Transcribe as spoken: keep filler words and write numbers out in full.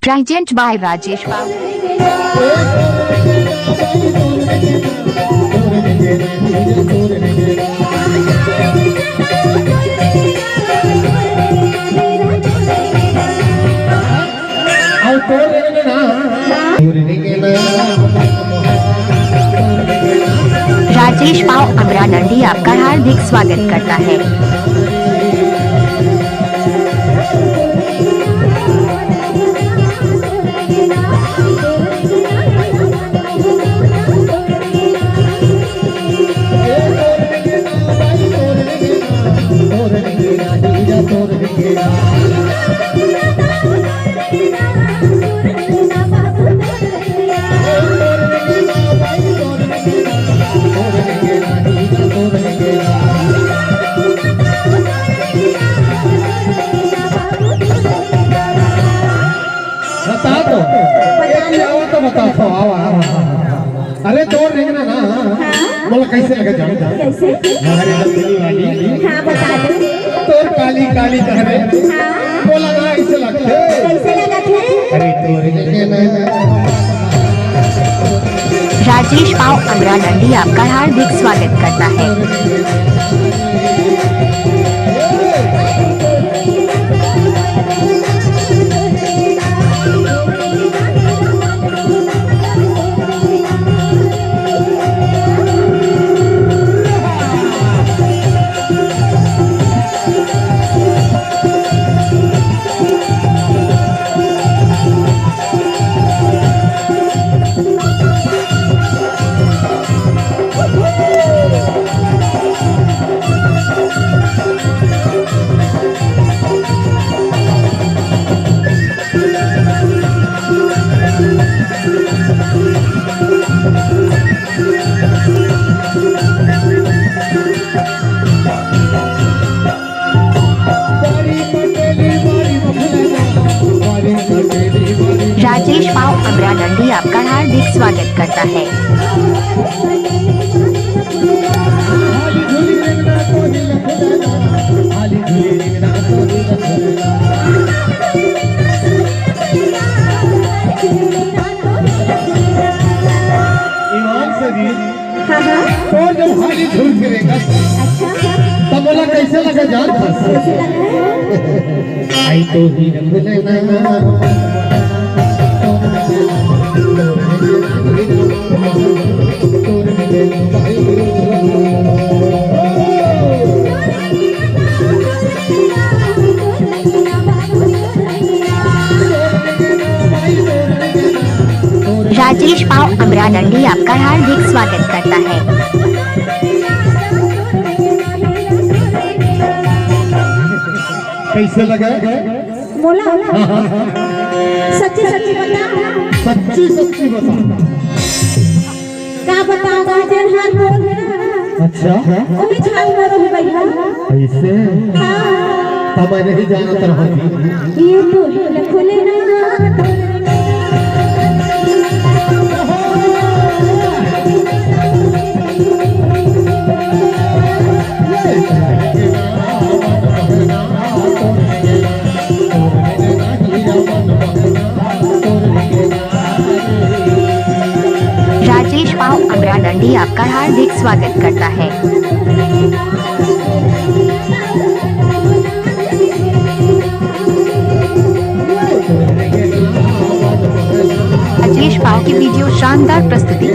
Present by Rajesh Babu. Rajesh पाव अमरा डंडी आपका हार्दिक स्वागत करता है। बता दो। बता दो। आओ तो बता दो, आओ, आओ, आओ, आओ। अरे तोर रेंगना ना, हाँ? मोला कैसे लगा जान? कैसे? हमारे बंगली वाली। हाँ, बता दो। तोर काली काली तहरे। हाँ। मोला ना ऐसे लगथे। कैसे लगथे? अरे तोर रेंगना। राजेश पाव अमरा डंडी आपका हार्दिक स्वागत करता है। राजेश पाव अमरा डंडी आपका हार्दिक स्वागत करता है। ईमान से भी हाँ, हाँ। तोर जब हाली झूल के रेंगत, अच्छा। तब मोला कैसे लगा जान फंस? कैसे लगा? आई तो ही रंग नैना। राजेश पाव अमरा डंडी आपका हार्दिक स्वागत करता है। कैसे लगा? मोला? हाँ, हाँ, हाँ। सच्ची सच्ची बता। सच्ची सच्ची बता। का बताओ, गाजर हार बोल रहा। अच्छा। ओही छाल में रह गई है। ऐसे? हाँ। तब मैं नहीं जानत रहा जी। ये तो खुले ना। राजेश पाव अमरा डंडी आपका हार्दिक स्वागत करता है। राजेश पाव की वीडियो शानदार प्रस्तुति।